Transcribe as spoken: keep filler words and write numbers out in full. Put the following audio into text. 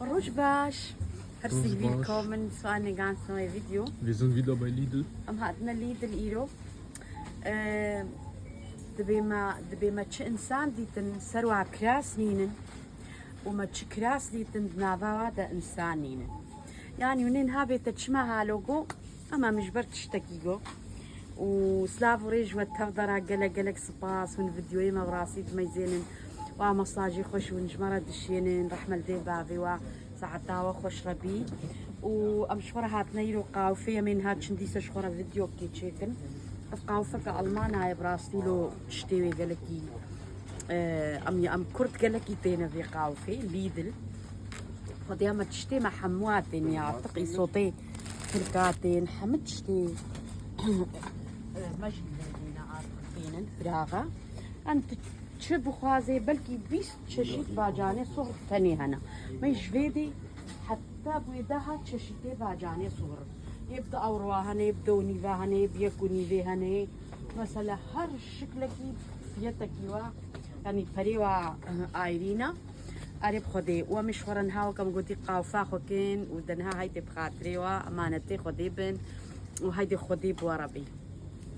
Roj baş. Herzlich willkommen zu einem ganz neuen Video. Wir sind wieder bei Lidl. Em hatine Lidl îro. Ee, dibê me, dibê me çi insan dîtin ser wa kiras nînin. Û me çi kiras dîtin di nava wa de insan nînin. Yani hûn ê niha bê te çima halo go, ama min ji ber tiştekî go. Û silav û rêj we tev dera, gelek gelek spas. Hûn vîdyoyê me bi rastî dimeyzênin. Wa mesajê xweş hûn ji me re dişênin. Rehme li dê bavê wa, saeta we xweş re bî. Û em ji xwe re hatine îro qawfê, em ê niha çin dîse ji xwe re vîdyokê çêkin. Ev qawfeke Almana ye, bi rastî lo tiştê wê gelekî, e, em, em kurd gelekî têne vê qawfê, Lidl. Xwedê me tiştê me hemû tên ya, tiq îsotê tirka tên, hemû tiştê, e, me jî lê têne, artık tênin firaxa. Em tu çi bixwazê, belkî bîst çeşît bacanê suhr tenê hene. Me ji vê dê heta bi wê daha çeşîtê bacanê suhr. Yê bi di ewroa hene, yê bi di û nîve hene, yê bi yek û nîvê hene. Mesela her şiklekî fiyetekî wa, yanî perê wa, eh, ayrîna. Erê bi Xwedê. Û em ê ji xwe re niha wek em gotî qawfa xwe kin û de niha haydê bi xatirê wa, emanetê Xwedê bin û haydê Xwedê bi we re bê.